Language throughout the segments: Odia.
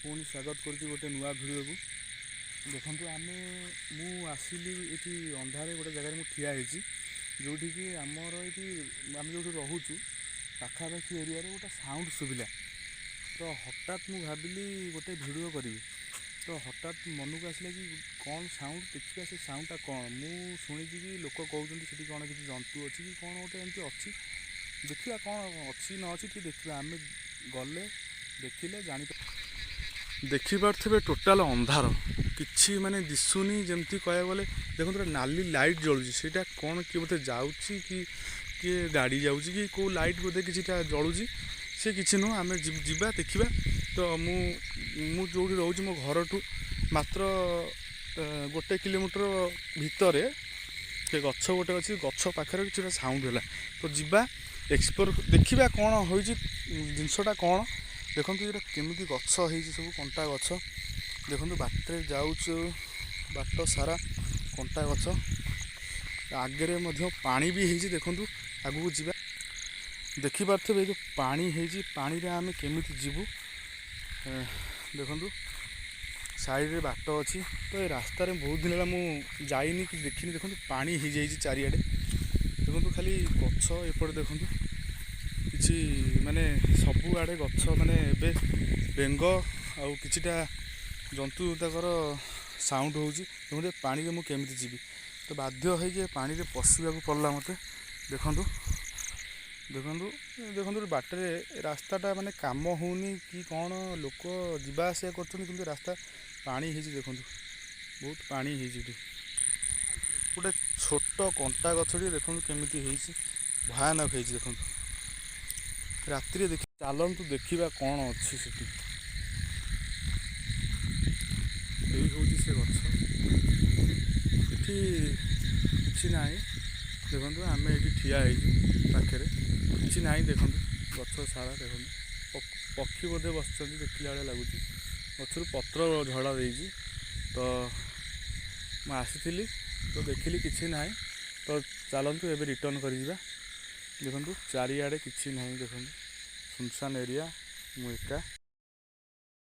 ପୁଣି ସ୍ୱାଗତ କରୁଛି ଗୋଟେ ନୂଆ ଭିଡ଼ିଓକୁ। ଦେଖନ୍ତୁ, ମୁଁ ଆସିଲି ଏଠି ଅନ୍ଧାରେ ଗୋଟେ ଜାଗାରେ ମୁଁ ଠିଆ ହେଇଛି, ଯେଉଁଠିକି ଆମର ଏଇଠି ଆମେ ଯେଉଁଠି ରହୁଛୁ ପାଖାପାଖି ଏରିଆରେ ଗୋଟେ ସାଉଣ୍ଡ ଶୁଭିଲା। ତ ହଠାତ୍ ମୁଁ ଭାବିଲି ଗୋଟେ ଭିଡ଼ିଓ କରିବି। ତ ହଠାତ୍ ମନକୁ ଆସିଲା କି କ'ଣ ସାଉଣ୍ଡ, ଦେଖିବା ସେ ସାଉଣ୍ଡଟା କ'ଣ। ମୁଁ ଶୁଣିଛି କି ଲୋକ କହୁଛନ୍ତି ସେଠି କ'ଣ କିଛି ଜନ୍ତୁ ଅଛି କି କ'ଣ ଗୋଟେ ଏମିତି ଅଛି। ଦେଖିବା କ'ଣ ଅଛି ନ ଅଛି, ଟିକେ ଦେଖିବା। ଆମେ ଗଲେ ଦେଖିଲେ ଜାଣି ଦେଖିପାରୁଥିବେ। ଟୋଟାଲ ଅନ୍ଧାର, କିଛି ମାନେ ଦିଶୁନି। ଯେମିତି କହିବାକୁ ଗଲେ ଦେଖନ୍ତୁ, ଗୋଟେ ନାଲି ଲାଇଟ୍ ଜଳୁଛି। ସେଇଟା କ'ଣ? କିଏ ବୋଧେ ଯାଉଛି କି କିଏ ଗାଡ଼ି ଯାଉଛି କି କେଉଁ ଲାଇଟ୍ ବୋଧେ କିଛିଟା ଜଳୁଛି। ସେ କିଛି ନୁହଁ, ଆମେ ଯିବା ଦେଖିବା। ତ ମୁଁ ଯେଉଁଠି ରହୁଛି, ମୋ ଘରଠୁ ମାତ୍ର 1 କିଲୋମିଟର ଭିତରେ ସେ ଗଛ ଗୋଟେ ଅଛି। ଗଛ ପାଖରେ କିଛିଟା ସାଉଣ୍ଡ ହେଲା। ତ ଯିବା, ଏକ୍ସପ୍ଲୋର ଦେଖିବା କ'ଣ ହୋଇଛି ଜିନିଷଟା କ'ଣ। ଦେଖନ୍ତୁ, ଏଇଟା କେମିତି ଗଛ ହେଇଛି, ସବୁ କଣ୍ଟା ଗଛ। ଦେଖନ୍ତୁ, ବାଟରେ ଯାଉଛୁ, ବାଟ ସାରା କଣ୍ଟା ଗଛ। ଆଗରେ ମଧ୍ୟ ପାଣି ବି ହେଇଛି। ଦେଖନ୍ତୁ, ଆଗକୁ ଯିବା। ଦେଖିପାରୁଥିବେ, ଏ ଯେଉଁ ପାଣି ହେଇଛି, ପାଣିରେ ଆମେ କେମିତି ଯିବୁ? ଦେଖନ୍ତୁ, ସାଇଡ଼ରେ ବାଟ ଅଛି। ତ ଏ ରାସ୍ତାରେ ବହୁତ ଦିନ ହେଲା ମୁଁ ଯାଇନି କି ଦେଖିନି। ଦେଖନ୍ତୁ, ପାଣି ହେଇଯାଇଛି ଚାରିଆଡ଼େ। ଦେଖନ୍ତୁ, ଖାଲି ଗଛ। ଏପଟେ ଦେଖନ୍ତୁ, କିଛି ମାନେ ସବୁଆଡ଼େ ଗଛ। ମାନେ ଏବେ ବେଙ୍ଗ ଆଉ କିଛିଟା ଜନ୍ତୁ ତାଙ୍କର ସାଉଣ୍ଡ ହେଉଛି। ଦେଖନ୍ତୁ, ଏ ପାଣିରେ ମୁଁ କେମିତି ଯିବି? ତ ବାଧ୍ୟ ହେଇକି ଏ ପାଣିରେ ପଶିବାକୁ ପଡ଼ିଲା ମୋତେ। ଦେଖନ୍ତୁ, ଦେଖନ୍ତୁ, ଦେଖନ୍ତୁ, ବାଟରେ ରାସ୍ତାଟା ମାନେ କାମ ହେଉନି କି କ'ଣ। ଲୋକ ଯିବା ଆସିବା କରୁଛନ୍ତି, କିନ୍ତୁ ରାସ୍ତା ପାଣି ହେଇଛି। ଦେଖନ୍ତୁ, ବହୁତ ପାଣି ହେଇଛି ଏଠି। ଗୋଟେ ଛୋଟ କଣ୍ଟା ଗଛଟିଏ ଦେଖନ୍ତୁ କେମିତି ହେଇଛି, ଭୟାନକ ହେଇଛି। ଦେଖନ୍ତୁ, ରାତିରେ ଦେଖି ଚାଲନ୍ତୁ, ଦେଖିବା କ'ଣ ଅଛି ସେଠି। ଏଇ ହେଉଛି ସେ ଗଛ। ଏଠି କିଛି ନାହିଁ। ଦେଖନ୍ତୁ, ଆମେ ଏଇଠି ଠିଆ ହେଇଛୁ, ପାଖରେ କିଛି ନାହିଁ। ଦେଖନ୍ତୁ, ଗଛ ସାରା ଦେଖନ୍ତୁ, ପକ୍ଷୀ ବୋଧେ ବସିଛନ୍ତି ଦେଖିଲା ଭଳିଆ ଲାଗୁଛି। ଗଛରୁ ପତ୍ର ଝଡ଼ା ଦେଇଛି। ତ ମୁଁ ଆସିଥିଲି, ତ ଦେଖିଲି କିଛି ନାହିଁ। ତ ଚାଲନ୍ତୁ, ଏବେ ରିଟର୍ନ କରିଯିବା। ଦେଖନ୍ତୁ, ଚାରିଆଡ଼େ କିଛି ନାହିଁ। ଦେଖନ୍ତୁ, ସୁନସାନ ଏରିଆ, ମୁଁ ଏକା।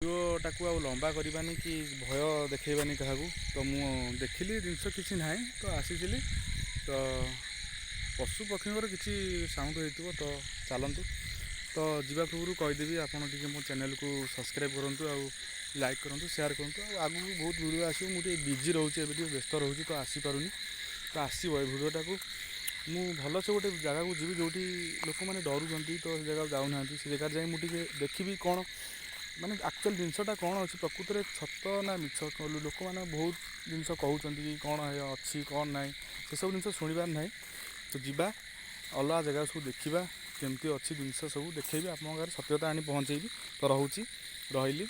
ଭିଡ଼ିଓଟାକୁ ଆଉ ଲମ୍ବା କରିବାନି କି ଭୟ ଦେଖେଇବାନି କାହାକୁ। ତ ମୁଁ ଦେଖିଲି ଜିନିଷ କିଛି ନାହିଁ, ତ ଆସିଥିଲି। ତ ପଶୁ ପକ୍ଷୀଙ୍କର କିଛି ସାଉଣ୍ଡ ହେଇଥିବ। ତ ଚାଲନ୍ତୁ। ତ ଯିବା ପୂର୍ବରୁ କହିଦେବି, ଆପଣ ଟିକେ ମୋ ଚ୍ୟାନେଲକୁ ସବସ୍କ୍ରାଇବ୍ କରନ୍ତୁ ଆଉ ଲାଇକ୍ କରନ୍ତୁ, ସେୟାର କରନ୍ତୁ। ଆଉ ଆଗକୁ ବହୁତ ଭିଡ଼ିଓ ଆସିବ। ମୁଁ ଟିକେ ବିଜି ରହୁଛି ଏବେ, ଟିକେ ବ୍ୟସ୍ତ ରହୁଛି, ତ ଆସିପାରୁନି। ତ ଆସିବ ଏ ଭିଡ଼ିଓଟାକୁ। ମୁଁ ଭଲସେ ଗୋଟେ ଜାଗାକୁ ଯିବି, ଯେଉଁଠି ଲୋକମାନେ ଡରୁଛନ୍ତି, ତ ସେ ଜାଗାକୁ ଯାଉନାହାନ୍ତି। ସେ ଜାଗାରେ ଯାଇ ମୁଁ ଟିକେ ଦେଖିବି କ'ଣ ମାନେ ଆକ୍ଚୁଆଲି ଜିନିଷଟା କ'ଣ ଅଛି, ପ୍ରକୃତରେ ସତ ନା ମିଛ। ଲୋକମାନେ ବହୁତ ଜିନିଷ କହୁଛନ୍ତି କି କ'ଣ ଅଛି କ'ଣ ନାହିଁ, ସେସବୁ ଜିନିଷ ଶୁଣିବାର ନାହିଁ। ତ ଯିବା, ଅଲଗା ଜାଗା ସବୁ ଦେଖିବା, କେମିତି ଅଛି ଜିନିଷ ସବୁ ଦେଖେଇବି, ଆପଣଙ୍କ ଆଗରେ ସତ୍ୟତା ଆଣି ପହଞ୍ଚେଇବି। ତ ରହୁଛି, ରହିଲି।